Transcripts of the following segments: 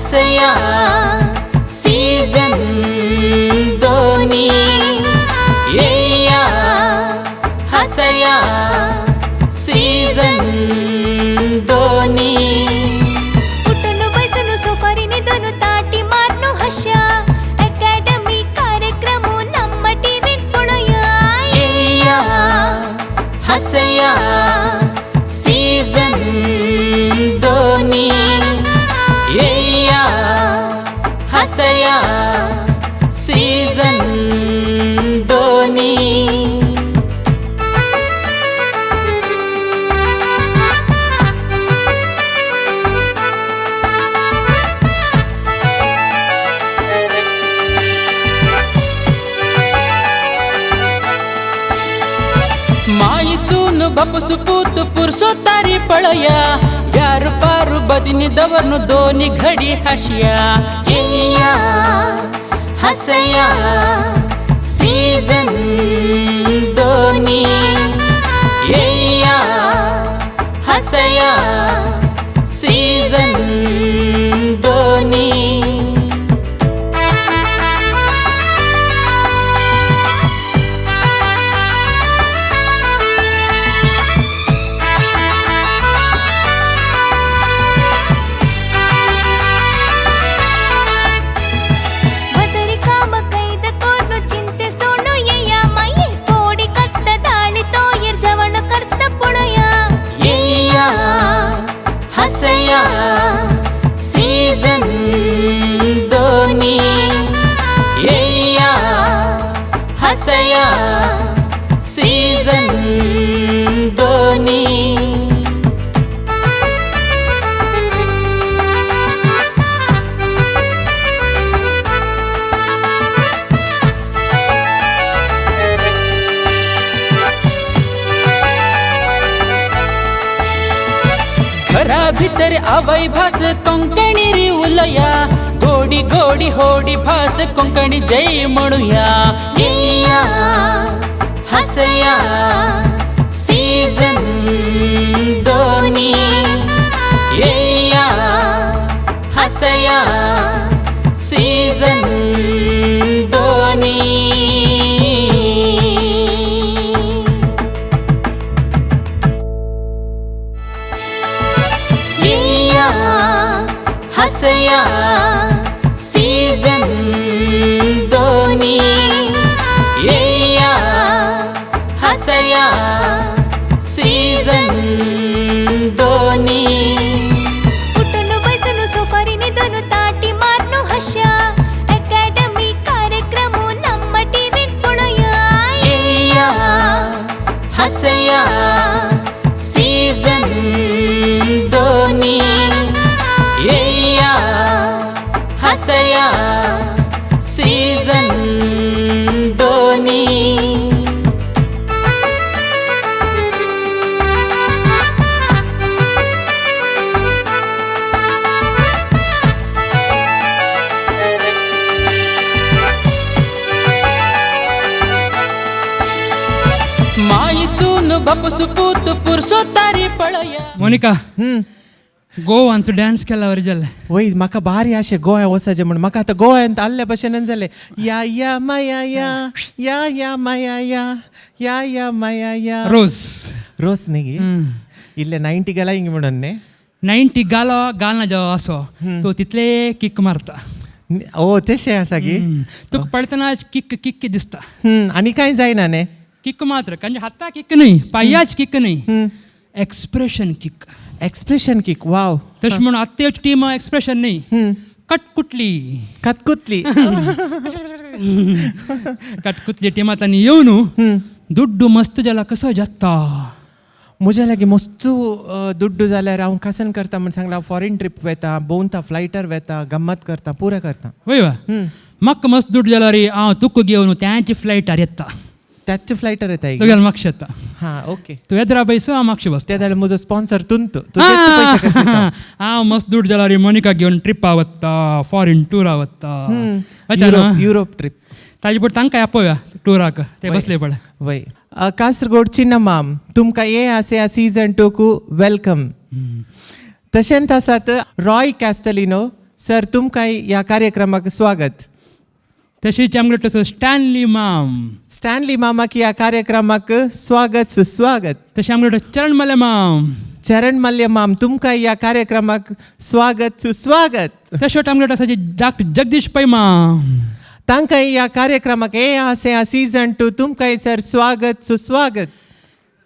हसया season दोनी. येया हसया season दोनी. उठून बसून सोफारी निदून ताटी मारनु हश्या अकॅडमी कार्यक्रम ನಮ್ಮ ಟಿವಿ ಪೊಳಯ. येया हसया सीझन दोनी. येया हसया सीझन दोनी. माईसून बापूस पूत पुरसो तारी पळया, यार पारू बदिनी दवरनु दोनी घडी हशिया. येया हसया सीझन दोनी. येया हसया सीझन दोनी. ಬಸರಿ ಕಾಮ ಕೈದ ಕೋರ್ನು ಚಿಂತೆ ಸೋಣು ಎಯ್ಯ ಮೈಯೆ ಕೋಡಿ ಕಟ್ಟ ದಾಳಿ ತೋಯರ್ ಜವಣ ಕರ್ತ ಪುಣಯ. येया हसया सीझन दोनी. येया हसया सीझन दोनी. घरा भितर आवय भास कोंकणी री उलया, गोडी गोडी होडी भास कोंकणी जय म्हणूया. येया हसया सीझन दोनी. येया हसया सीझन दोनी. येया हसया सीझन दोनी. येया हसया सीझन दोनी. उठून बसून सोफारी निदून ताटी मारनु हश्या अकॅडमी कार्यक्रम ನಮ್ಮ ಟಿವಿ ಪೊಳಯ. येया हसया सीझन दोनी. येया हसया सीझन दोनी. माईसून बापूस पूत पुरसो तारी पळया. मोनिका, गोवान तूं डान्स केला वरी जालें. वय, म्हाका भारी अशें गोंया वचचें म्हूण. म्हाका आतां गोंयांत आल्ल्या भशेन जालें. या या माया या या या माया या या या माया या. रोज. रोस न्ही गी? इल्ले 90 गेला हिंग म्हणून न्ही. 90 गालो गालना जेवा असो तो तितले किक मारता. ओ, तेशें आसा गी? तुका पळयतना किक किक दिसता. आनी कांय जायना न्ही. किक मात्र कारण हाता किक न्ही, पांयाच किक न्ही, एक्सप्रेशन किक. एक्सप्रेशन किक, वाव. तशें म्हणून आत्तां येवची टीम एक्सप्रेशन न्ही, कटकुटली. कतकुतली. कटकुतली टिमात आनी येवन दुड्डू मस्त जाला कसो जाता. म्हज्या लागीं मस्तू दुड्डू जाल्यार हांव कसन करता म्हूण सांगलां. हांव फॉरेन ट्रीप वेता, भोंवता, फ्लायटार वेता, गम्मत करता, पुरो करता. वय वा, म्हाका मस्त दुड्डू जाल्यार हांव तुका घेवन त्यांच्या फ्लायटार येता. त्याच फ्लायटार येता. तुगेलो मागशे येता. हां, ओके. तूं येद्रा बैस, हांव मागशे बसता. ते जाल्यार म्हजो स्पॉन्सर तुंत तुजेच पयशे खर्च. हांव मस्त दुड्डू जाल्यार मोनिका घेवन ट्रिपा वता, फॉरेन टुरा वता. Europe, Europe trip. ताजे पड तांकां आपया टुराक, ते बसले पळय. वय, कासरगोड चिन्नमाम, तुमकां ये आसे सीझन 2 कू welcome. तशेंच आसात रॉय कॅस्टलिनो, सर तुमकां ह्या कार्यक्रमाक स्वागत. तशीच आमगेलो तसो स्टॅनली माम. स्टॅनली मामाक ह्या कार्यक्रमाक स्वागत सुस्वागत. तशें आमगेलो चरण मल्य माम. चरण मल्य माम तुमकां ह्या कार्यक्रमाक स्वागत सुस्वागत. तशेंच आमगेलो आसा डॉक्टर जगदीश पै माम. तांकां ह्या कार्यक्रमाक हे आसे सीझन 2 तुमकां सर स्वागत सुस्वागत.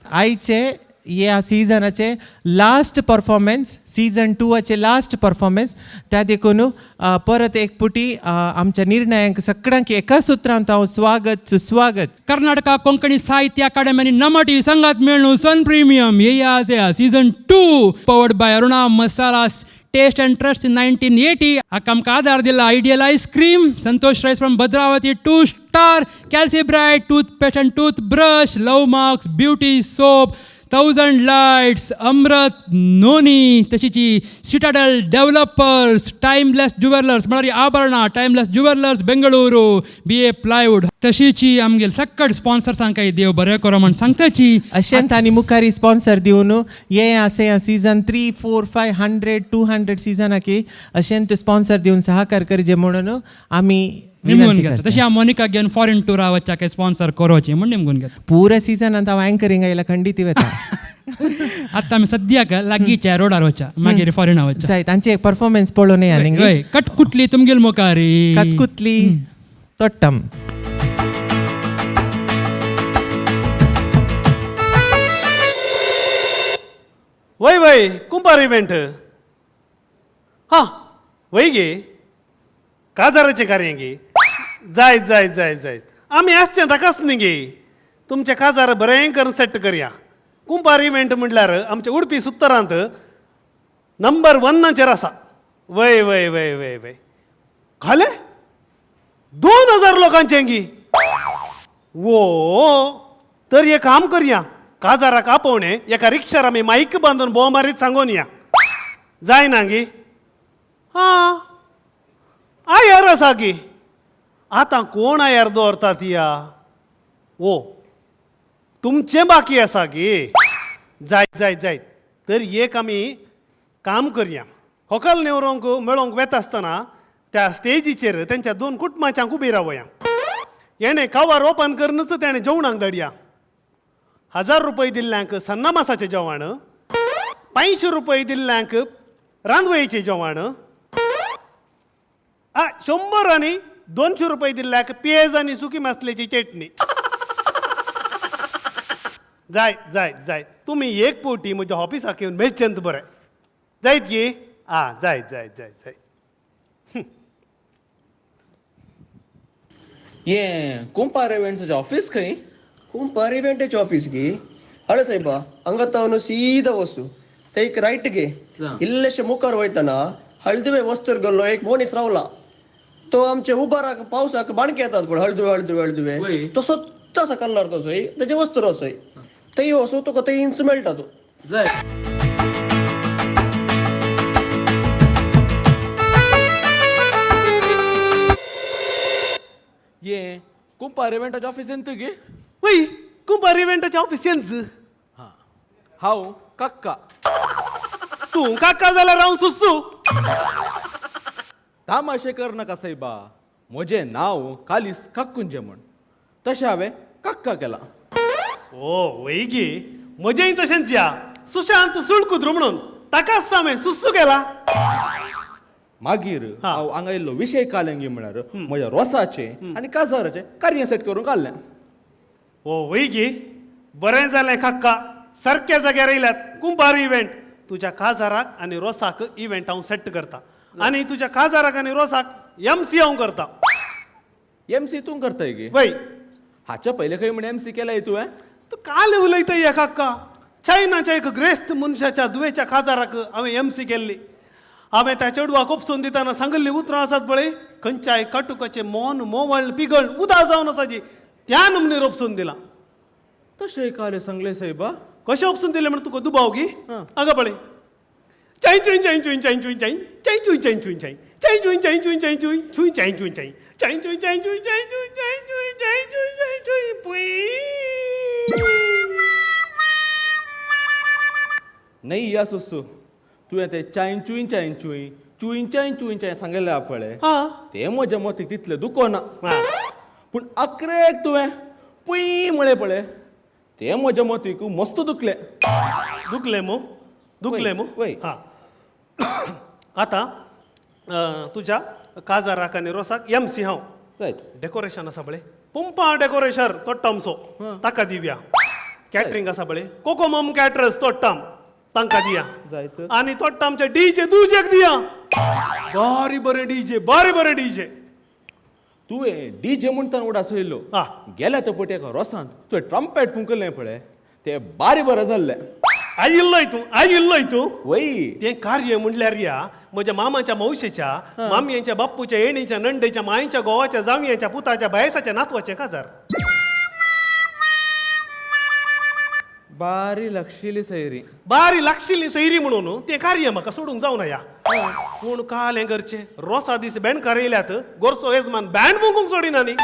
आयचे ह्या सिजनाचे लास्ट परफॉर्मन्स, सीझन 2आचे लास्ट परफॉर्मन्स, त्या देखून परत एक पुटी आमच्या निर्णयांक सगळ्यांक एका सुत्रांत हांव स्वागत सुस्वागत. कर्नाटका कोंकणी साहित्य अकादमी आनी नमटी संगात मेळ्ळू सन प्रिमियम हे आसे season 2 powered by Aruna Masala taste and trust in 1980. हाका आमकां आदार दिला ideal ice cream, Santosh rice from Bhadravati, 2 star, Calcibright toothpaste and toothbrush, love marks beauty soap, 1000 lights, Amrit noni, तशीच सिटाडल डेव्हलपर्स, टायमलेस ज्युवेलर्स म्हळ्यार आभरणां, timeless jewellers Bengaluru, BA plywood, तशीची आमगेल सक्कट स्पॉन्सर्सांकाय देव बरें करो म्हण सांगताची. अशेंत आनी मुखारी स्पॉन्सर दिवन हे आसे सीझन 3, 4, 5, 100, 200 सिजनाकी अशेंत स्पॉन्सर दिवन सहकार करचे म्हणून आमी निमगून घेता. तशी हांव मोनिका घेवन फॉरेन टुरा वच्चा काय स्पॉन्सर करोचे म्हण निमगून घेता. पुरा सिजनांत हांव अँकरींग आयला खंडीत वता. आतां आमी सद्याक लागींच्या रोडार वच्चा, मागीर फॉरेना वच्चा. जाय तांची एक परफॉर्मन्स पळोवन येया न्ही. कटकुटली तुमगेल मुखारी. कटकुटली तोट्टम. वय वय कुंपार इव्हेंट हां वय गे काजाराचें कार्य गे. जाय जाय जाय जाय आमी आसचें ताकाच न्ही गे. तुमचें काजार बरें करून सेट करया. कुंपार इव्हेंट म्हटल्यार आमच्या उडपी सुत्तरांत नंबर 1 आसा. वय वय वय वय वय खाले 2000 लोकांचें गी. वो तर एक काम करया, काजाराक आपोवणें एका रिक्षार आमी मायक बांदून बोव मारीत सांगून या. जाय ना गी? हां आयार आसा गी. आतां कोण आयार दवरतात या? ओ तुमचें बाकी आसा गी. जाय जाय जाय तर एक आमी काम करया, होकल नेवरोंक मेळोवंक वेता आसतना त्या स्टेजीचेर तेंच्या 2 कुटुंबाच्यांक उबी रावया. येणें कावार ओपन करूनच तेणें जेवणाक धाडया. 1000 रुपये दिल्ल्यांक सन्ना मासाचें जेवण, 500 रुपये दिल्ल्यांक रांदवयेचें जेवण, 100 आनी 200 रुपये दिल्ल्याक पेज आनी सुकी मासलेची चटणी. जाय जाय जाय तुमी एक पोटी म्हज्या ऑफिसाक येवन मेळचें बरें. जायत गी? आं जाय जाय जाय जाय. ये कुंपार इव्हेंट्साचें ऑफिस खंय? कुंपार इव्हेंटाचें ऑफिस गी? हळू साहेबा हांगा तावन सीधा वस्तू ते एक रायट गे, इल्लेशे मुखार वयतना हळदुवे वस्तूर गेल्लो एक मनीस रावला. तो आमचे उबाराक पावसाक बाणके येतात पळय हळदुवे हळदुवे हळदुवे, तसोच आसा कलर तसोय तेजे वस्तूर असोय. थंय वचूं तुका थंय इंच मेळटा तूं. जाय. ये कुंपार इव्हेंटाच्या ऑफिस गे? वय कुंपार इव्हेंटाच्या ऑफिस येंच. हां हांव काक्का. तूं काक्का जाल्यार हांव सुसू. तामाशे कर नाका साहेबा, म्हजें नांव कालीस काक्कुंजे म्हण, तशें हांवें काक्का केलां. ओ वय गे, म्हजेंय तशेंच या. सुशांत सुळकुद्रू म्हणून ताकाच हांवें सुसू केला. मागीर हांव हांगा इल्लो विशय काडलें म्हळ्यार म्हज्या रोसाचें आनी काजाराचें कार्य सेट करूंक काडलें. ओ वय गे, बरें जालें काक्का, सारक्या जाग्यार येयल्यात. कुंपार इव्हेंट तुज्या काजाराक आनी रोसाक इव्हेंट हांव सेट करता, आनी तुज्या काजाराक आनी रोसाक एमसी हांव करता. एमसी तूं करताय गे? वय. हाच्या पयलें खंय म्हण एमसी केलाय तुवें? तूं काल उलयता या काक्का. चायनाच्या एक ग्रेस्त मनशाच्या दुवेच्या काजाराक हांवें एमसी केल्ली. हांवें त्या चेडवाक उपसून दितना सांगिल्लीं उतरां आसात पळय, खंयच्याय काटुकाचें मोन मोवळ पिगळ उदा जावन आसाची त्या नमनीर उपसून दिलां. तशें काल सांगलें साहेबा. कशें उपसून दिलें म्हण तुका दुबाव गी? हांगा पळय, चाय चुय चाय चुय चाय चुय चाय चाय चुय चाय चुय चाय चाय चुय चाय चुय चाय चुय चुय चाय चुय चाय चाय चुय चाय चुय चाय चुय चाय चुय चाय चुय चाय चुय पुई. नाही या सुसू, तुवें ते चाय चुय चाय चुय चुंचाय चुंचाय सांगले पळय ते म्हज्या मतीक तितले दुखोना पूण अकरेक तुवें पुय म्हळें पळय ते म्हज्या मतीक मस्त दुखले. दुखले मू? दुखले मू? वय. हां आतां तुज्या काजाराक आनी रोसाक एम सी हांव. जायत. डेकोरेशन आसा पळय पंपा डेकोरेशन तोट्टामसो ताका दिवया. कॅटरींग आसा पळय कोकोमम कॅटरर्स तोट्टाम तांकां दिया. जायत. आनी तोट्टामचे डीजे दुजेक दिया. बारी बरें डीजे, बारी बरें डीजे. तुवें डीजे म्हणटान उडास येयलो गेल्या त्या पटी एका रोसान तुवें ट्रम्पेट फुंकलें पळय ते बारी बरें जाल्लें. आयिल्लोय तूं, आयिल्लोय तूं. वय. तें कार्य म्हणल्यार या म्हज्या मामाच्या मावशेच्या मामयेच्या बाप्पूच्या येणीच्या नंडेच्या मायच्या गोवाच्या जावयेच्या पुताच्या बायसाच्या नातवाचें काजार. बारी लागशिल्ली सैरी. बारी लागशिल्ली सैरी म्हणून तें कार्य म्हाका सोडूंक जावना या. पूण काल हें करचें रोसा दीस बँडकार येयल्यात गोरसो येजमान बँड फुंकूंक सोडिना न्ही.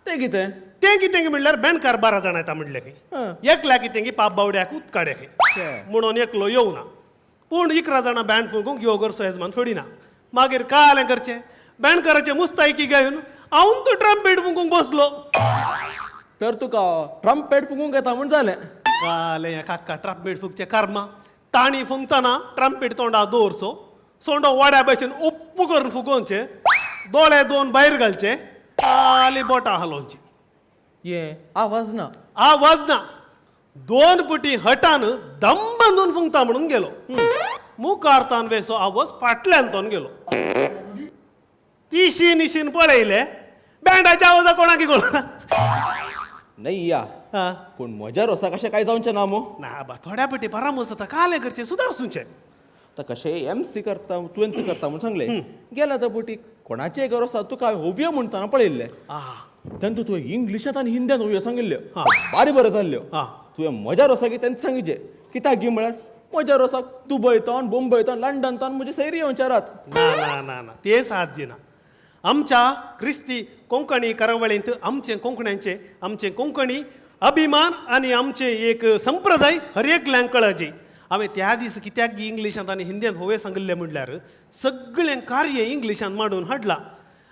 तें कितें? तें कितें म्हणल्यार बँडकार 12 जाणां येता म्हणलें खंय. एकल्या कितें की पाप बावड्याक उदकाड्या खंय म्हणून एकलो येवना. पूण 11 जाणां बँड फुंकूंक यो गोरसो येजमान सोडिना. मागीर काल हें करचें बँडकाराचें मुस्तायकी घेवन हांव तो ट्रम्पेट फुंकूंक बसलो. तर तुका ट्रम्पेट फुंकूंक येता म्हूण जालें. काल ह्या काका ट्रम्पेट फुंकचें कर्मा ताणी फुंकतना ट्रम्पेट तोंडा दवरचो सोंडो वाड्या भशेन उप्प करून फुगोवचें दोळे दोन भायर घालचे आनी बोटां हालोवची. ये आवाज ना. आवाज ना. 2 पुटी हटान दम बांदून फुंकता म्हणून गेलो. मुखार तान वेसो आवाज फाटल्यान तोन गेलो. तिशी निशीन पळयले बँडाच्या आवाजा कोणाकी कोण नाही या. पूण म्हज्या रोसा कशें काय जावचें ना मो? ना बा थोड्या पटी परामर्श जाता काल करचें सुदारसूचें. आतां कशें एम सी करता तुवें करता म्हूण सांगलें गेल्या त्या बोटीक कोणाचें एका रोसा तुका हांवें होवयो म्हणटना पळयल्लें तेन्ना तुवें इंग्लिशांत आनी हिंद्यान होवयो सांगिल्ल्यो बारी बऱ्यो जाल्ल्यो. तुवें म्हज्या रोसाक तेन्ना सांगिचें कित्याक गी म्हळ्यार म्हज्या रोसाक दुबय तावन बोंबय तावन लंडन तावन म्हजे सैरी येवच्या रात. ना ना ना ना तें साध्य ना. आमच्या क्रिस्ती कोंकणी करावळींत आमचें कोंकण्यांचें आमचें कोंकणी अभिमान आनी आमचें एक संप्रदाय हर एकल्यांक कळची. हांवें त्या दीस कित्याक गी इंग्लिशांत आनी हिंदींत होवे सांगिल्लें म्हणल्यार सगळें कार्य इंग्लिशांत मांडून हाडलां.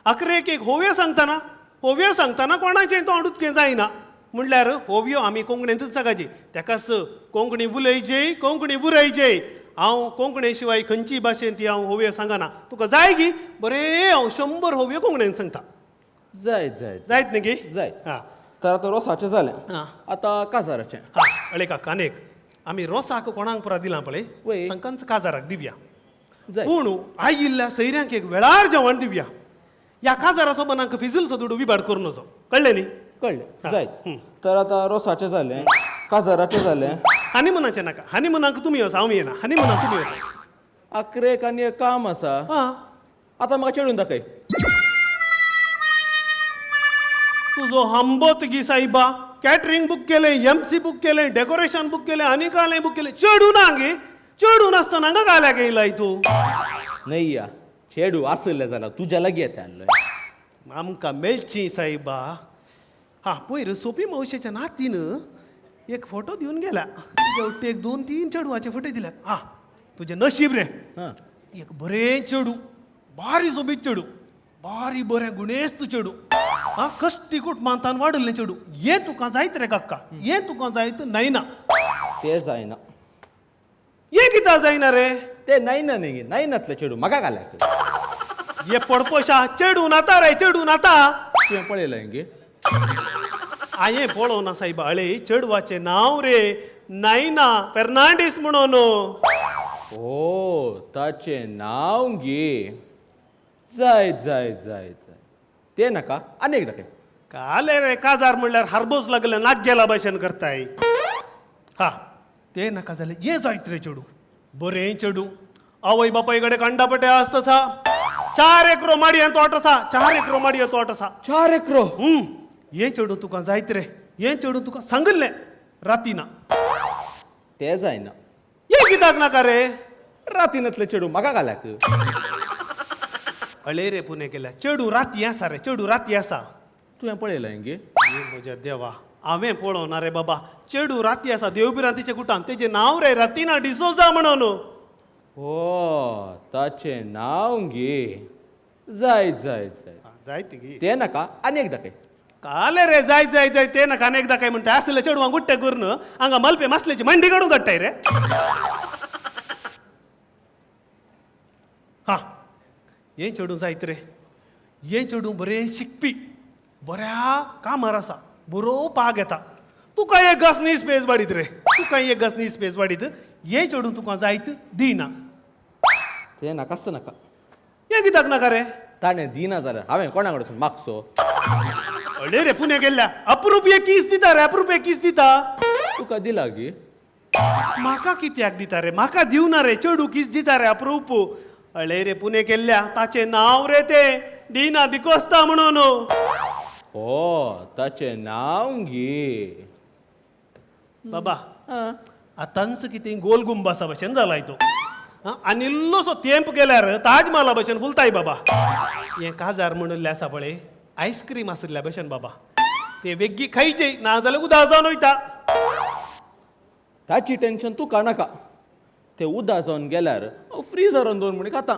आखरेक एक होव्यो सांगतना होव्यो सांगतना कोणाचें तोंड उदकें जायना म्हणल्यार होव्यो आमी कोंकणींतच सांगाची. तेकाच कोंकणी उलयची कोंकणी उरयची. हांव कोंकणी शिवाय खंयची भाशेन ती हांव होवयो सांगना. तुका जाय गी बरें हांव 100 होवयो कोंकणीन सांगता. जायत जायत जायत न्ही गी? जायत. हां तर आतां रोसाचें जालें आतां काजाराचें. हां अळे काका आनी एक आमी रोसाक कोणाक पुरा दिलां पळय तांकांच काजाराक दिवया. पूण आयिल्ल्या सैऱ्यांक एक वेळार जेवण दिवया. ह्या काजाराचो मनाक फिजूलचो दुडू विबाड करून वचो. कळ्ळें न्ही? कळ्ळें. जायत. तर आतां रोसाचें जालें काजाराचें जालें. हनीमुनाचें नाका. हनीमुनाक तुमी वचा हांव येना. हनीमुनाक तुमी वचा. आकरेक आनी एक काम आसा. आतां म्हाका चेडून दाखय. तुजो हंबोत गी सायबा. कॅटरींग बूक केलें, एम सी बूक केलें, डेकोरेशन बूक केलें आनी कालें बूक केलें. चेडूं ना गे. चेडूं नासतना हांगा काल्याक येयलाय तूं. न्हय या चेडूं आसलें जाल्यार तुज्या लागीं येता आसलें. आमकां मेळची सायबा. हां पयर सोपी मावशेच्या नातीन एक फोटो दिवन गेला. तुज्या वट्टे एक 2-3 चेडवाचे फोटो दिल्यात. हां तुजें नशीब रे. एक बरें चेडूं बारी सोबीत चेडूं बारी बरें गुणेस्त चेडूं. हां कश्टी कुटुंबांतान वाडल्लें चेडूं. हें तुका जायत रे काका. हें तुका जायत नायना. तें जायना. हें कित्याक जायना रे? तें नायना न्ही नायनातलें चेडूं म्हाका घाल्याक. हे पडपोशा चेडूं नाता रे चेडूं नाता. तुवें पळयलें गे? हांवें पळोवना सायबा. अळे चेडवाचें नांव रे नायना फेर्नांडीस म्हणून. ओ ताचें नांव गे. जायत जायत जायत जायत. तें नाका आनी एक दाखय. काले रे काजार म्हणल्यार हारबोस लागले नाक गेला भाशेन करताय. हा तें नाका जालें. हें जायत रे चेडूं बरें चेडूं. आवय बापाय कडेन कांडापटे आसता. 4 एकरो माडयेन तोट आसा. 4 एकरो माडये तोट आसा. 4 एकरो? हें चेडूं तुका जायत रे. हें चेडूं तुका सांगिल्लें राती ना. तें जायना. हें कित्याक नाका रे? रातीनातलें चेडूं म्हाका घाल्याक. अळे रे पुणे केल्या चेडूं राती आसा रे. चेडूं राती आसा. तुवें पळयलें गे? म्हज्या देवा हांवें पळोवना रे बाबा. चेडूं राती आसा देवबिरांतीच्या कुटान. तेजें नांव रे रतीना डिसोजा म्हणून. हो ताचें नांव गे जाय जाय जाय जाय ती ते नाका आनी एकदां काय काले रे जाय जाय जाय ते नाका आनी एकदां काय म्हणटा आसले चेडवांक गुट्टे करून हांगा मलपे मासलेची मांडी काडून काडटाय रे. हा हें चेडूं जायत रे, हें चेडूं बरें शिकपी, बऱ्या कामार आसा, बरो पाग येता. तुका एक घास न्ही स्पेस वाडीत रे, तुका एक घास न्ही स्पेस वाडीत. हें चेडूं तुका जायत दिना. ते नाकाच नाका. हें कित्याक नाका रे? ताणें दिना जाल्यार हांवें कोणा कडसून मागचो? अडे रे पुणे गेल्ल्या अप्रूप एक कीस दिता रे, अप्रूप एक कीस दिता. तुका दिला गी? म्हाका कित्याक दिता रे? म्हाका दिवना रे, चेडूं कीस दिता रे अप्रूप. अळे रे पुणे केल्ल्या ताचें नांव रे तें दिना डिकोस्ता म्हणून. हो ताचें नांव गे. बाबा आतांच कितें गोल गुंबासा भशेन जालाय तो. आनी इल्लोसो तेंप गेल्यार ताजमहाला भशेन फुलताय बाबा. हें काजार म्हणिल्लें आसा पळय आयस्क्रीम आशिल्ल्या भशेन बाबा, ते वेगळी खायचे ना जाल्यार उदास जावन वयता. ताची टेन्शन तुका नाका, ते उदास जावन गेल्यार हांव फ्रिजरान दवर म्हण खाता.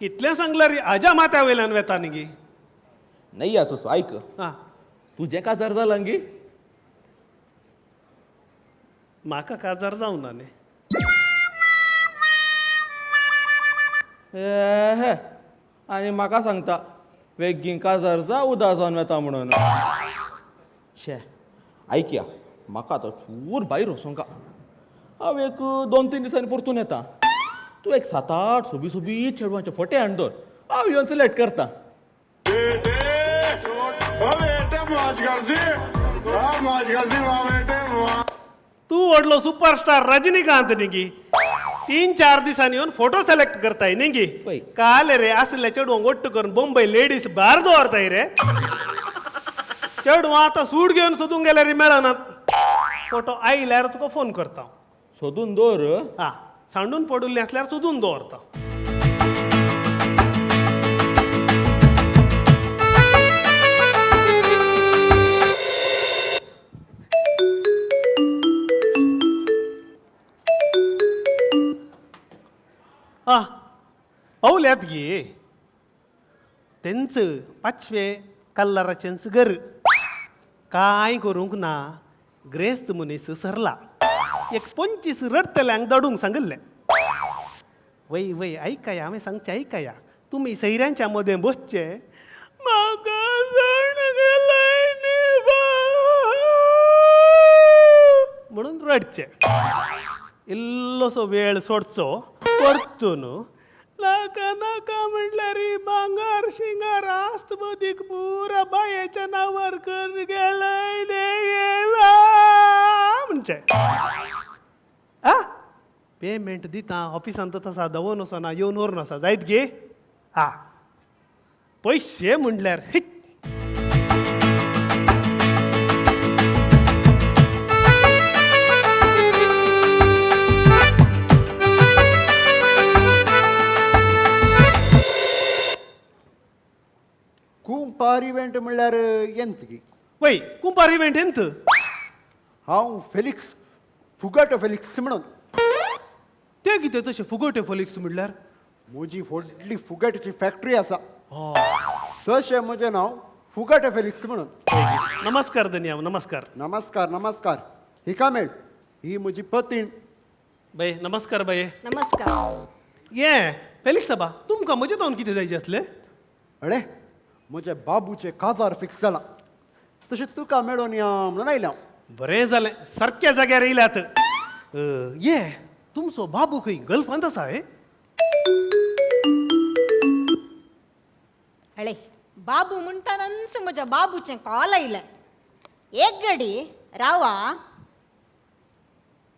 कितलें सांगल्यार रे आज्या माथ्या वयल्यान वेता न्ही गी. नाही आसो आयक, तुजें काजार जालां गी? म्हाका काजार जावना न्ही. हे आनी म्हाका सांगता वेगीं काजार जा उदास जावन वेता म्हणून. शे आयकया, म्हाका आतां चूर भायर वचोंका. हांव एक 2-3 दिसांनी परतून येता. तूं एक 7-8 सोबी सोबी चेडवांचे फोटे हाडून दवर, हांव येवन सिलेक्ट करता. तूं व्हडलो सुपरस्टार रजनीकांत न्ही गी, 3-4 दिसांनी येवन फोटो सिलेक्ट करताय न्ही गी. काल रे आसले चेडवांक ಒಟ್ಟು करून बॉम्बे लेडीज बार दवरताय रे. चेडवां आतां सूट घेवन सोदूंक गेल्यार मेळनात. फोटो आयल्यार तुका फोन करता. सोदून दवर. हा सांडून पडिल्लें आसल्यार सोदून दवरता. आं पावल्यात गे तेंच पाचवे कल्लराचेंच घर. कांय करूंक ना, ग्रेस्त मनीस सरला. एक 25 रडटल्यांक धाडूंक सांगिल्लें. वय वय आयकया, हांवें सांगचें आयकया, तुमी सैऱ्यांच्या मदें बसचे. म्हाका जाण गेलें म्हणून रडचें. इल्लोसो वेळ सोडचो, परतून नाका नाका म्हटल्यार भांगर शिंगार आस्त बदीक पुरा बायेच्या नांवार कर गेलय म्हणचें. आ पेमेंट दिता ऑफिसांत तसा दवरून वचना, येवन व्हरून आसा जायत गे. हा पयशे म्हणल्यार हिट. कुंपार इव्हेंट म्हणल्यार एंत गी? वय कुंपार इव्हेंट एंत? हांव फेलिक्स, फुगाटो फेलिक्स म्हणून. ते कितें तशें फुगोटे फेलिक्स म्हणल्यार? म्हजी व्हडली फुगाटाची फॅक्टरी आसा, तशें म्हजें नांव फुगाटो फेलिक्स म्हणून. नमस्कार धन्या. नमस्कार. नमस्कार नमस्कार. हिका मेळ, ही म्हजी पतीण. बाय नमस्कार. बाये नमस्कार. ये फेलिक्स बाबा, तुमकां म्हजें जावन कितें जायचें आसलें? अळे म्हज्या बाबूचें काजार फिक्स जालां, तशें तुका मेळोन या म्हणून आयलें हांव. बरें जालें, सारक्या जाग्यार येयल्यात. ये तुमचो बाबू खंय गल्फांत आसा? हे अळे बाबू म्हणटानच म्हज्या बाबूचें कॉल आयलें. एक गडी रावा.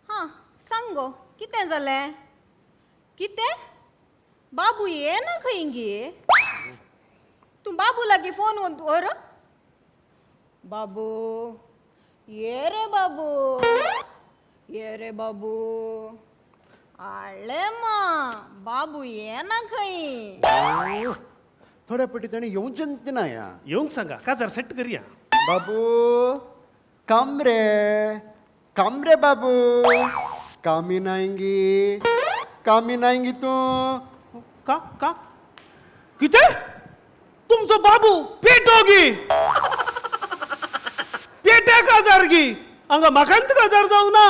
हां सांग गो, कितें जालें? कितें बाबू येना खंय गे? तूं बाबू लागीं फोन व्हर. बाबू ये रे बाबू, ये रे बाबू. आळे मा बाबू येना खंय. थोड्या पटी ताणें येवचें ना. या येवंक सांगा, काजार सेट करया. बाबू काम रे, काम रे बाबू, कामी नायंगी. कामी नाही गी तूं. का का कितें तुमचो बाबू पेटो गी पेट्या काजार गी हांगा म्हाकांत काजार जावं ना.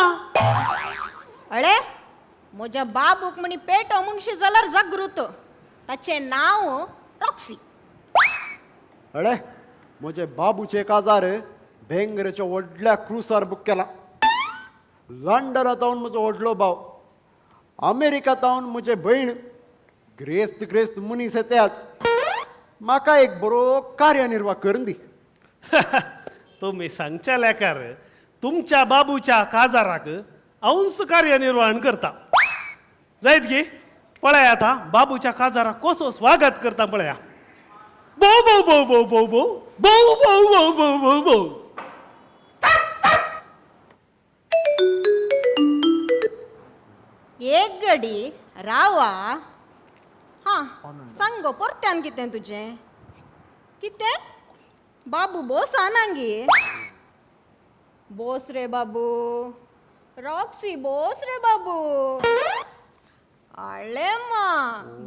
अळे म्हज्या बाबूक म्हणी पेटो म्हणशी जाल्यार जागृत. ताचें नांव रॉक्सी. अळे म्हजे बाबूचे काजार बेंगरेच्या व्हडल्या क्रुसार बूक केला. लंडना तावन म्हजो व्हडलो भाव, अमेरिका तावन म्हजे भयण, ग्रेस्त ग्रेस्त मनीस येतात. म्हाका एक बरो कार्यनिर्वाह करून दी. तुमी सांगच्या लेखार तुमच्या बाबूच्या काजाराक हांवच कार्यनिर्वहण करता जायत गी. पळय आतां बाबूच्या काजाराक कसो स्वागत करता पळया. भोव भोव भोव भोव भोव भोव भोव भोव भोव भोव भोव भोव. एक गडी रावा. हां सांग गो परत्यान कितें तुजें? कितें बाबू बोस आनांगी? बोस रे बाबू, रॉक्सी बोस रे बाबू. अळे मा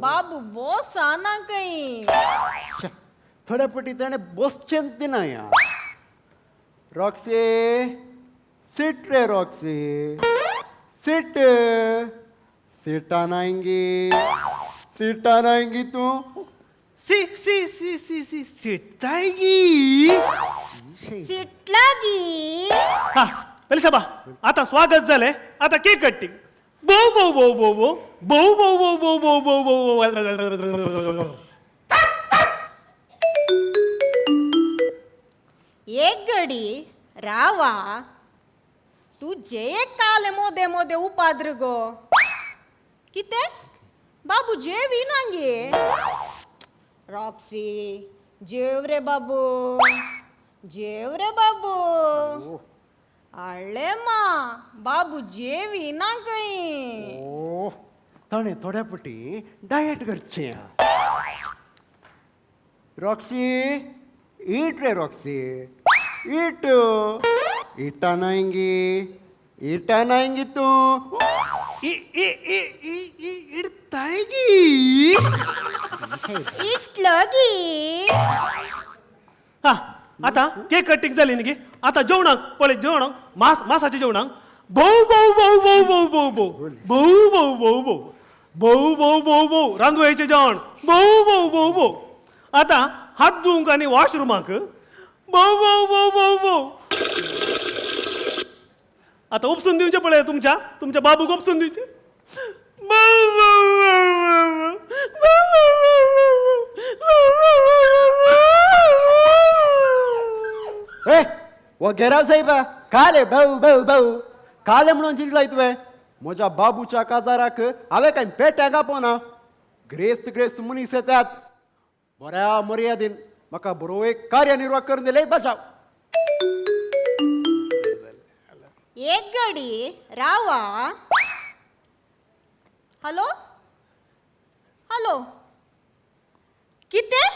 बाबू बोस आना कहीं. थोड्या पटी ताणें बसचेंच दिना. या रॉक्सी सीट रे, रॉक्सी सीट. सीटा नायंगी, सीटा नायंगी तूं. सी सी सी सी सी सिटाय गी. सिटला गी. हा पेलिसाबा आता स्वागत जालें. आतां केक कटिंग. भोव भोव भोव भोव भोव भोव भोव भोव भोव भोव भोव भोव. एक गडी रावा. तूं जे काल मोदे मोदे उपाद्र गो. कितें बाबू जेवी ना गे? रॉक्सी जेव रे बाबू, जेव रे बाबू. अळे मा बाबू जेवी ना कहीं. ताणें थोड्या पटी डायट करचें. रॉक्सी ईट रे, रॉक्सी ईट. इटा नायंगी, इटा नायंगी तूं. इडताय गी. इटलो गी. हा आतां केक कटिंग जाली न्ही गी. आतां जेवणाक पळय, जेवणाक मास मासाच्या जेवणाक भोव भोव भोव भोव भोव भोव भोव भोव भोव भोव भोव भोव भोव भोव भोव रांदवळेचें जेवण भोव भोव भोव भोव. आतां हात धुवंक आनी वॉशरुमाक भोव भोव भोव भोव भोव. आतां उपसून दिवचें पळय तुमच्या तुमच्या बाबूक उपसून दिवचें. ए वो गेराव साहेबा काले भाऊ भाऊ भाऊ काले म्हणून जिंकलाय तुवें. म्हज्या बाबूच्या काजाराक हांवें कांय पेट्या कापोना. ग्रेस्त ग्रेस्त मनीस येतात. बऱ्या मर्यादीन म्हाका बरो एक कार्यनिर्वाह करून दिले बचाव. एक गडी रावा. हॅलो हॅलो कितें?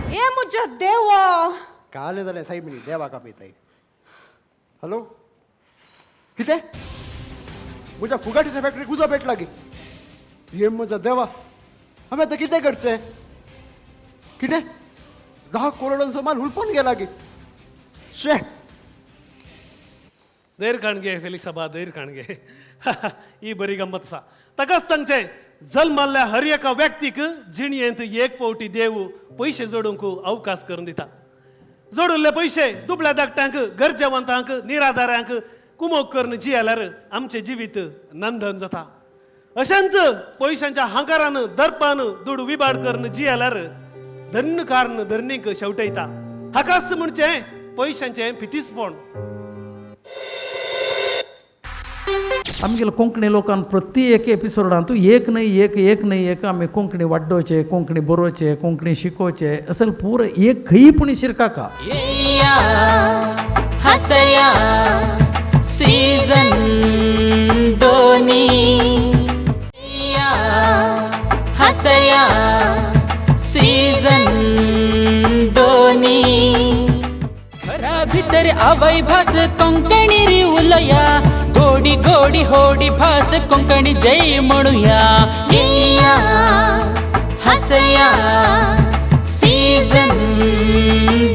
हे म्हज्या देवा. काले जालें साहेब देवा कापयताय. हॅलो कितें? म्हज्या फुगाटीच्या फॅक्टरी उजो पेटला गी. हे म्हज्या देवा, हांवें आतां कितें करचें? कितें 10 करोडांचो माल हुलपोवन गेला गी. शे धैर काणगे फेलिक्साबा, धैर काणगे. ही बरी गंमत आसा. ताकाच सांगचें जल्मल्ल्या हर एका व्यक्तीक जिणयेंत एक पावटी देव पयशे जोडूंक अवकाश करून दिता. जोडिल्ले पयशे दुबळ्या धाकट्यांक, गरजेवंतांक, निराधारांक कुमोक करून जियेल्यार आमचें जिवीत नंदन जाता. अशेंच पयशांच्या हांकारान दर्पान दुडू विबाड करून जियेल्यार धन्न कारण धरणीक शेवटयता. हाकाच म्हणचें पयशांचें फितीसपण. आमगेले कोंकणी लोकान प्रति एक एपिसोडांतू एक न्हय एक एक न्हय एक आमी कोंकणी वाड्डोवचे, कोंकणी बरोवचे, कोंकणी शिकोवचे असल पुरो एक खंय पूण शिरकाका. हसया सीझन दोनी, हसया सीझन दोनी. घरा भितर आवय भास कोंकणी री उलया, गोड गोडी गोडी होडी भास कोंकणी जय म्हणुया. येया हसया सीझन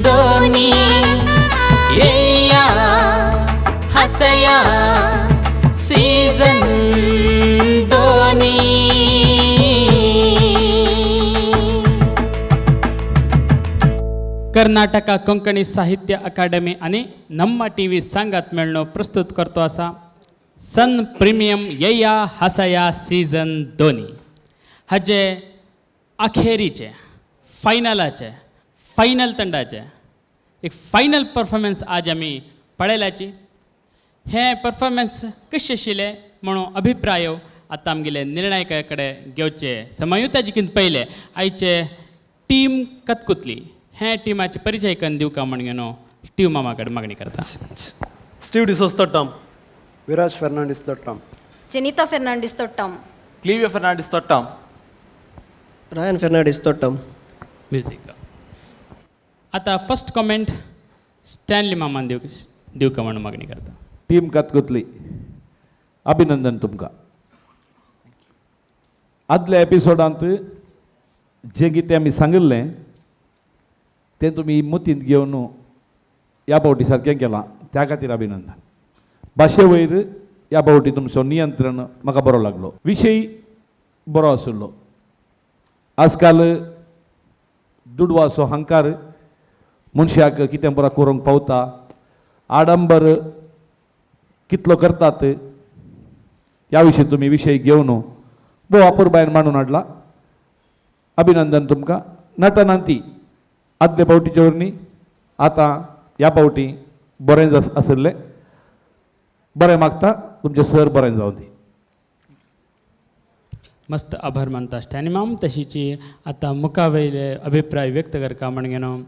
दोन्ही, येया हसया सीझन दोन्ही. कर्नाटका कोंकणी साहित्य अकादमी आनी नम्मा टी व्ही सांगात मेळणो प्रस्तुत करतो आसा सन प्रिमियम येया हसया सीझन दोन्ही. हाजे अखेरीचे फायनलाचे फायनल तंडाचे एक फायनल परफॉर्मन्स आज आमी पळयल्याची. हें परफॉर्मन्स कशें आशिल्लें म्हणून अभिप्राय आतां आमगेले निर्णायका कडेन घेवचे समयूय ताजे कितें पयलें आयचे टीम कतकुतली हें टिमाचे परिचय करून दिवका म्हण घेवन स्टीव मामा कडेन मागणी करता. स्टीव डिसोज तोट्टम, विराज फर्नांडीस तोट्टम, जेनिता फर्नांडीस तोट्टम, क्लिव्य फर्नांडीस तोट्टम, रायन फर्नांडीस तोट्टम. म्युजीक आतां फर्स्ट कॉमेंट स्टॅनली मामान दिवका म्हण मागणी करता. टीम कतकुतली अभिनंदन तुमकां. आदल्या एपिसोडांत जें कितें आमी सांगिल्लें तें तुमी मतींत घेवन ह्या फावटी सारकें केलां, त्या खातीर अभिनंदन. भाशे वयर ह्या फावटी तुमचो नियंत्रण म्हाका बरो लागलो, विशय बरो आशिल्लो. आजकाल दुडवाचो हंकार मनशाक कितें बरो करूंक पावता, आडंबर कितलो करतात ह्या विशीं तुमी विशय घेवन भोव अपुरबायेन मांडून हाडला, अभिनंदन तुमकां. नटनांती आदले फावटीचे वरवीं आतां ह्या फावटी बरें आशिल्लें, बरें मागता तुमचें सर बरें जावं दी. मस्त आभार मानता स्टॅनी माम. तशीची आतां मुखा वयले अभिप्राय व्यक्त करका म्हण घेवन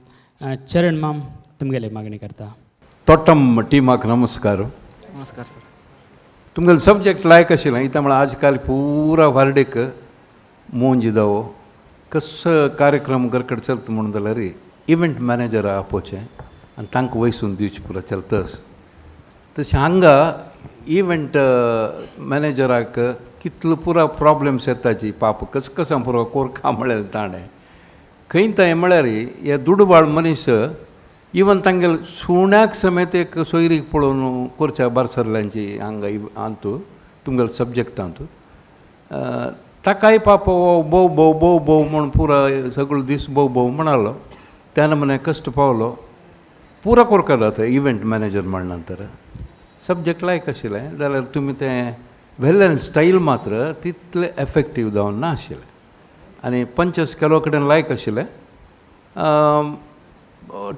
चरण माम तुमगेले मागणी करता. तोट्टम टिमाक नमस्कार. नमस्कार सर. तुमगेले सब्जेक्ट लायक आशिल्लें इता म्हळ्यार आजकाल पुरा वार्डेक मोंज जावो कसो कार्यक्रम करकट चलता म्हणून जाल्यार इव्हेंट मॅनेजर आपोवचें आनी तांकां वयसून दिवचें पुरा चलतस. तशें हांगा इव्हेंट मॅनेजराक कितलो पुरा प्रॉब्लम्स येताची पाप कस कसां पुरो कोरका म्हळ्यार ताणें खंय थंय म्हळ्यार हे दुडवाळ मनीस इवन तांगेले सुण्याक समेत एक सोयरीक पळोवन करच्या बारसरल्यांची हांगा हातूं तुमगेले सब्जेक्टांत ताकाय पाप भोव भोव भोव भोव म्हूण पुरा सगळो दीस भोव भोव म्हणालो त्यान म्हणे कश्ट पावलो पुरा कोरका जाता इव्हेंट मॅनेजर म्हण नंतर सब्जेक्ट लायक आशिल्लें जाल्यार तुमी तें वेल्यान स्टायल मात्र तितलें एफेक्टीव जावन ना आशिल्लें आनी पंचस केलो कडेन लायक आशिल्लें.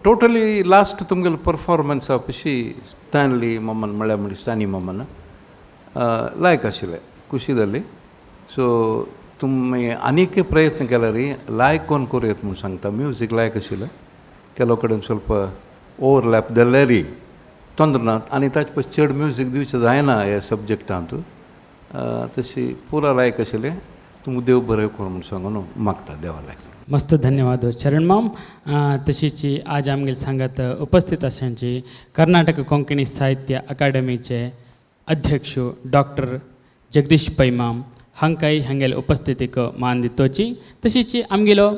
टोटली लास्ट तुमगेलो परफॉर्मन्सा पशी स्टॅनली मामान म्हळ्यार म्हणजे स्टॅनी मामान लायक आशिल्लें, खुशी जाली. सो तुमी आनीक प्रयत्न केल्यार लायक कोण करूं येता म्हूण सांगता. म्युजीक लायक आशिल्लें, केलो कडेन ಸ್ವಲ್ಪ ओवरलॅप जाल्यार तोंदर ना आनी ताचे पयस चड म्युजीक दिवचें जायना ह्या सब्जेक्टांत. तशी पुरा लायक आशिल्लें. तुमकां देव बरें करूं म्हूण सांगून मागता देवा लायक. मस्त धन्यवाद चरण माम. तशीची आज आमगेले सांगात उपस्थित आसांची कर्नाटक कोंकणी साहित्य अकादमीचे अध्यक्ष डॉक्टर जगदीश पै माम हांकांय हांगेले उपस्थितीक मान दितोची. तशीची आमगेलो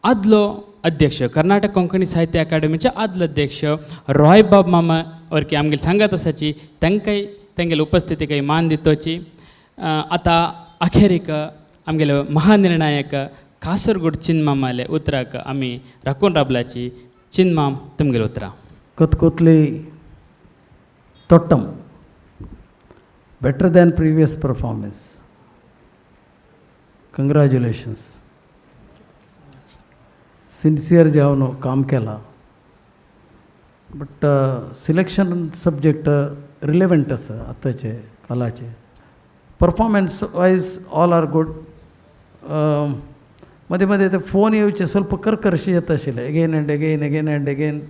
आदलो अध्यक्ष कर्नाटक कोंकणी साहित्य अकादमीचे आदलो अध्यक्ष रॉय बाब मामा वरकी आमगेले सांगात आसाची तांकांय तांगेले उपस्थितीकय मान दितोची. आतां अखेरीक आमगेलो महानिर्णायक कासरगोड चिनमामाले उतराक आमी राखून राबलाची. चिनमाम तुमगेले उतरां. Kathputli Thottam better than previous performance, congratulations. Sincere जावन काम केलां, बट सिलेक्शन सब्जेक्ट रिलेवंट आसा आतांचे कालाचे. Performance wise all are good. मदें मदें ते फोन येवचे ಸ್ವಲ್ಪ करकरशे येता आशिल्ले, again and again again and again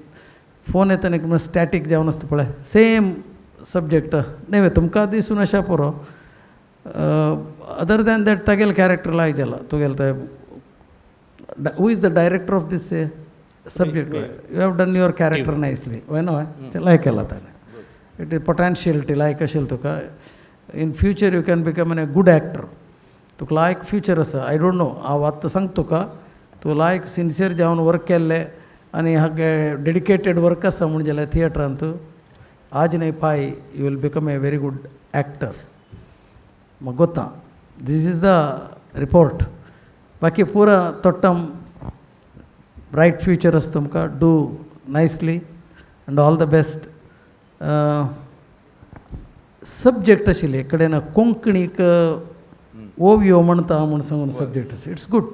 phone येतना एक स्टॅटीक जावन आसता पळय, सेम सब्जेक्ट न्हय तुमकां दिसून अशें पुरो. अदर दॅन that तागेले कॅरेक्टर लायक जाला तुगेले ते. Who is the director of this subject? You have done your character nicely, वय न्हय लायक केला ताणें. It is potentiality लायक आशिल्लें तुका. In future you can become an a good actor. तुका लायक फ्युचर आसा. I don't know, हांव आत्तां सांगता तुका, तूं लायक सिन्सियर जावन वर्क केल्लें आनी हागे डेडिकेटेड वर्क आसा म्हूण जाल्यार थिएटरांत आज न्हय पाय you will become a very good actor. म्हाका गोत्ता, these is the report. बाकी पुरा तोट्टम ब्रायट फ्युचर आसा तुमकां. Do nicely and all the best. Subject आशिल्ले कडेन कोंकणीक ओवयो म्हणटा म्हूण सांगून सब्जेक्ट आसा. It's good,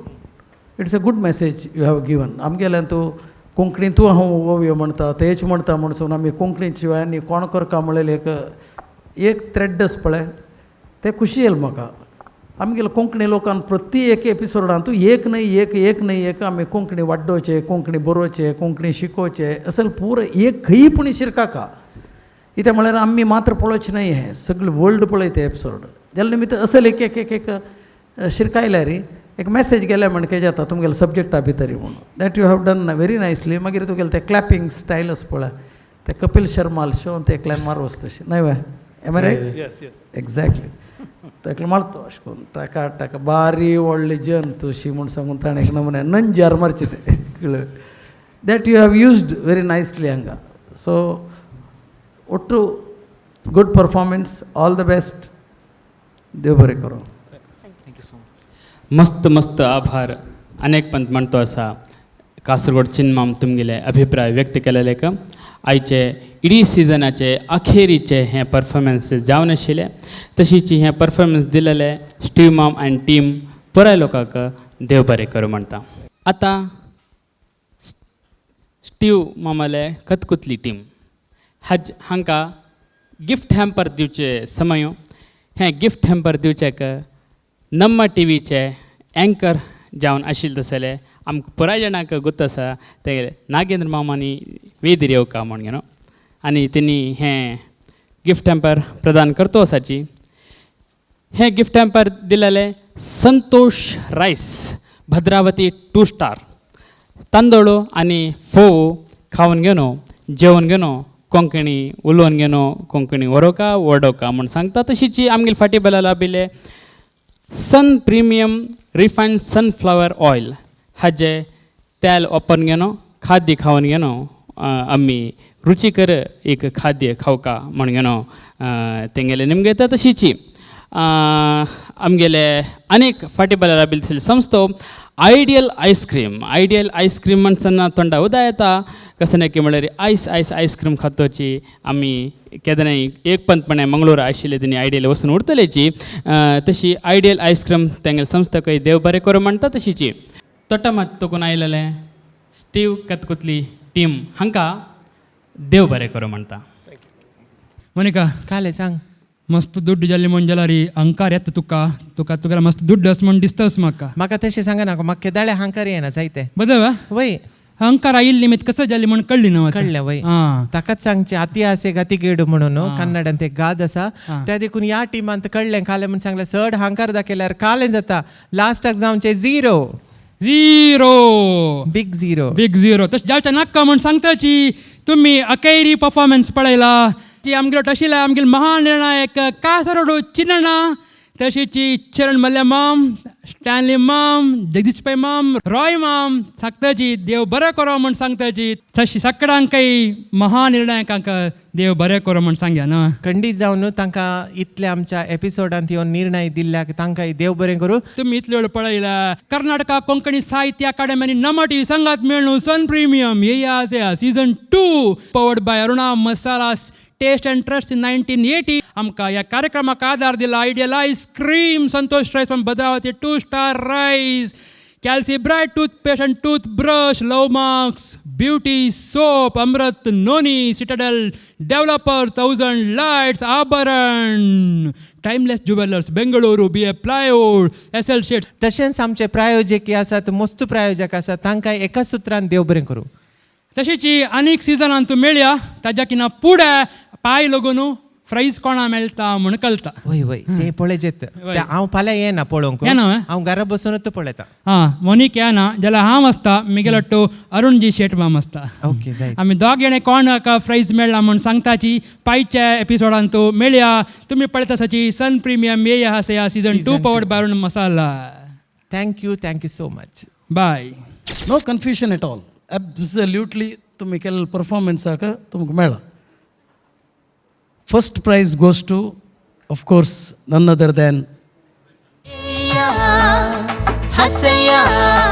it's a good message you have given. आमगेल्यान तूं कोंकणींतूय हांव ओवयो म्हणटा तेच म्हणटा म्हूण सांगून आमी कोंकणी शिवाय आनी कोण करका म्हणलें एक एक थ्रेड आसा पळय, तें खुशी येयलें म्हाका. आमगेले कोंकणी लोकान प्रति एक एपिसोडान तूं एक न्हय एक एक न्हय एक आमी कोंकणी वाड्डोवचें, कोंकणी बरोवचें, कोंकणी शिकोवचें असल पुरो एक खंय पूण शिरकाका. कितें म्हळ्यार आमी मात्र पळोवचें न्हय, हें सगळें वर्ल्ड पळयता एपिसोड. जाल्यार निमित्त असल एक एक एक एक शिरकायल्यार एक मॅसेज गेल्या म्हण कितें जाता तुमगेले सब्जेक्टा भितर म्हूण. That you have done very nicely. मागीर तुगेलें तें क्लॅपिंग स्टायल आसा पळय, तें कपील शर्माल शोन तें एकल्यान मारवस तशें न्हय वे? Am I right? Yes, yes. Exactly. तो एकलो मारतो अशें करून टाका टाका बारी व्हडली जन तुशी म्हूण सांगून ताणें एक नमुने नंजार मारचें तें कळ्ळें. That you have used very nicely हांगा. सो ಒಟ್ಟು good performance, all the best. देव बरें करूं. मस्त मस्त आभार अनेक पंत म्हणतो आसा कासरगोड चिन्माम तुमगेले अभिप्राय व्यक्त केलेले. आयचे इडी सिजनाचे अखेरीचे हें परफॉर्मन्स जावन आशिल्लें. तशीच हें परफॉर्मन्स दिलेले स्टीव माम आनी टीम पुराय लोकांक देव बरें करूं म्हणटा. आतां स्टीव मामाले कतकुतली टीम हाज हांकां गिफ्ट हॅम्पर दिवचे समय. हें गिफ्ट हॅम्पर दिवचेक नम्मा टी व्हीचे एंकर जावन आशिल्ले तसले आमकां पुराय जाणांक गोत्त आसा ते नागेंद्र मामांनी वेदीर येवका म्हूण you know, आनी तेणी हें गिफ्ट हॅम्पर प्रदान करतो आसाची. हें गिफ्ट हॅम्पर दिलेलें संतोष रायस भद्रावती 2 स्टार तांदूळ आनी फोव खावन घेवन जेवण घेवन कोंकणी उलोवन घेवन कोंकणी वरोवका वडोवका म्हूण सांगता. तशीच आमगेले फाटी बेला लाबिल्ले sun premium refined sunflower oil हाजे तेल वापरून घेवन खाद्य खावन घेवन आमी रुचीकर एक खाद्य खावका म्हूण घेवन तेंगेले निमगे येता. तशीच आमगेले अनेक फाटी बेला लाबिल्ले संस्थो ideal ice cream. Ideal ice cream म्हणसना तोंडा उदा येता कसं की म्हळ्यार आयस आयस आयस्क्रीम खातोची आमी केदनाय एक पंतपणे मंगळूर आशिल्ले तेणी आयडियल वचून उरतलेची. तशी आयडियल आयस्क्रीम तेंगेले संस्थाकय देव बरें करूं म्हणटा. तशीची तोटमात तोकून आयलेले स्टीव कतकुतली टीम हांकां देव बरें करूं म्हणटा. मोनिका काले सांग. मस्त दुड्ड जाल्ली म्हण जाल्यार अंकार येता तुका, तुका तुगेला मस्त दुड्ड आसा म्हण दिसताच म्हाका. म्हाका तशें सांगना, म्हाका केदाळे हांकार येना जायते. बदल वय अहंकार आयिल्ली निमित्त कसं जाली म्हण कळ्ळी ना. कळ्ळें वय. ताकाच सांगचें अति आसे गती गेडू म्हणून कन्नडांत एक गाद आसा. त्या देखून ह्या टिमांत कळ्ळें कालें म्हूण सांगलें चड हांकार दाखयल्यार कालें जाता लास्टाक जावचें zero. Zero big zero big zero. तशें जावचें नाका म्हण सांगताची तुमी अकेरी परफॉर्मन्स पळयला ती आमगेलो तशिल्ल्या आमगेलो महानिर्णायक कासरोड चिन्नणा, तशीच चरण मल्ल्या माम, स्टॅनली माम, जगदीश पै माम, रॉय माम सांगताची देव बरें करो म्हण सांगताची. तशी सगळ्यांकय महानिर्णायकांक देव बरें करो म्हण सांगया ना. खंडीत जावन तांकां इतले आमच्या एपिसोडांत येवन निर्णय दिल्ल्याक तांकां देव बरें करूं. तुमी इतले वेळ पळयला कर्नाटका कोंकणी साहित्य अकादमी आनी नमटी संगात मेळून सन प्रिमियम ये आसा season 2 powered by Aruna Masala taste and trust in 1980. आमकां ह्या कार्यक्रमाक आदार दिला ideal ice cream, Santosh rice from Bhadravati, 2 star rice, Calci bright toothpaste and toothbrush, love marks beauty soap, Amrit noni, citadel developer, 1000 lights, Abharan, timeless jewellers, Bengaluru, B A plywood, S L शेट. तशेंच आमचे प्रायोजक आसात, मस्त प्रायोजक आसात, तांकां एकाच सुत्रान देव बरें करूं. तशेंच आनीक सिजनान तूं मेळया ताज्या किना पुढे पाय लगून. प्रायज कोणा मेळटा म्हूण कळटा. वय वय, ते पळयजेत. हांव फाल्यां येना पळोवंक, येना? हांव घरा बसूनच पळयता. हां, मोनीक येना जाल्यार हांव आसता, मिगेलो टो अरुण जी शेट माम आसता. ओके, जायत. आमी दोग जाणे कोणाक प्रायज मेळ्ळा म्हूण सांगताची पायच्या एपिसोडान तूं मेळया. तुमी पळयता आसाची सन प्रिमियम ये हसया season 2 powered by Arun Masala. Thank you, thank you so much. Bye. No confusion at all. Absolutely तुमी केल्ले परफॉर्मन्साक तुमकां मेळ्ळा. First prize goes to, of course, none other than Hasaya.